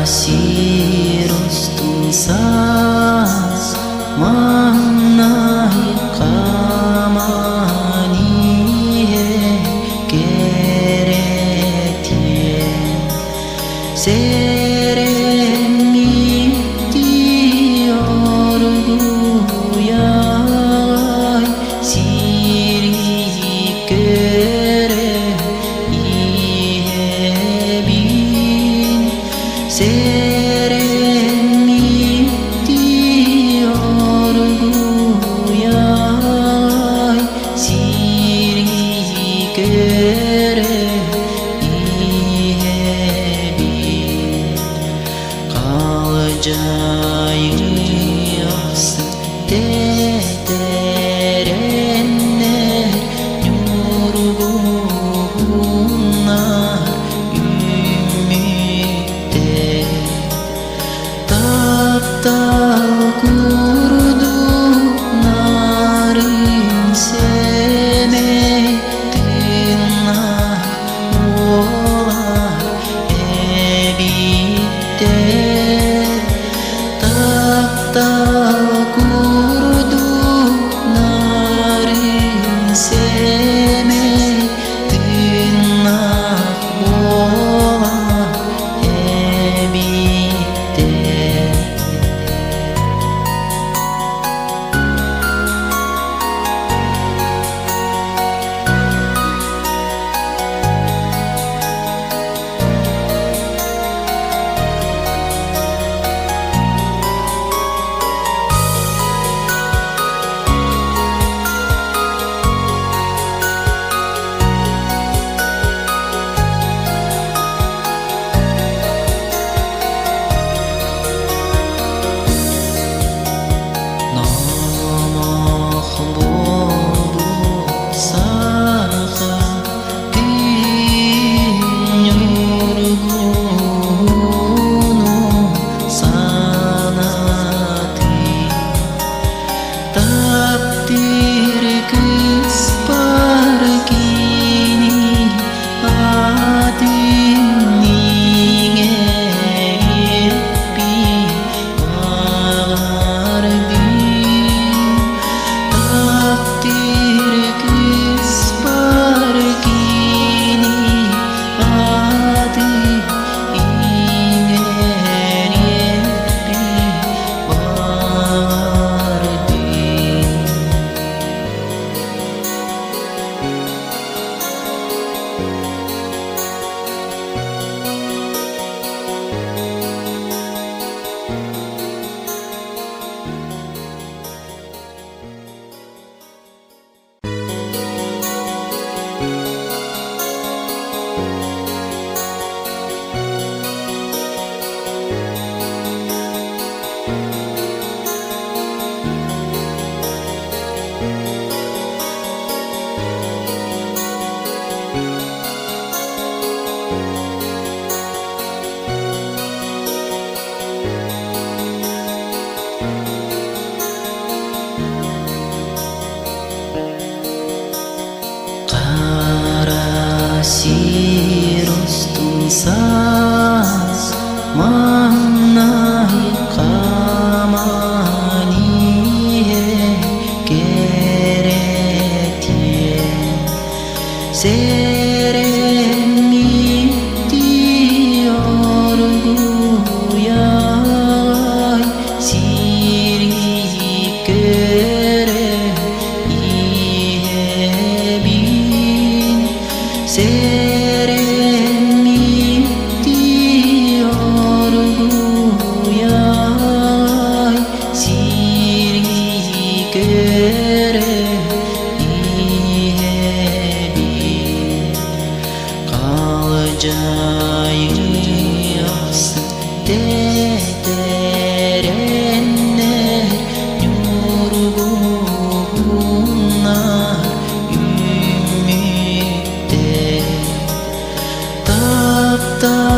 сир устун саас маҥнай хааман иһэр кэрэтиэн Сэрэммиттии оргуйай сири көрөн иһэбин Сэрэммиттии оргуйай сири көрөн иһэбин Халдьаайы ахсын тэтэрэннэр ньургуһуннар үүммүттэр Таптал курдук нарын сэмэй тыыннаах буолар эбиттэр. Таптал курдук нарын сэмэй тыыннаах буолар эбиттэр. Номох буолбут саха күн ньургуһуну санатыы Таптыыр кыыспар кини аатын иҥэриэхпин баҕардым. Таптыыр кыыспар кини аатын иҥэриэхпин баҕардым. Хара сир устун саас маҥнай хааман иһэр кэрэтиэн Сэрэммиттии оргуйай сири көрөн иһэбин Сэрэммиттии оргуйай сири көрөн иһэбин Халдьаайы ахсын тэтэрэннэр ньургуһуннар үүммүттэр. Таптал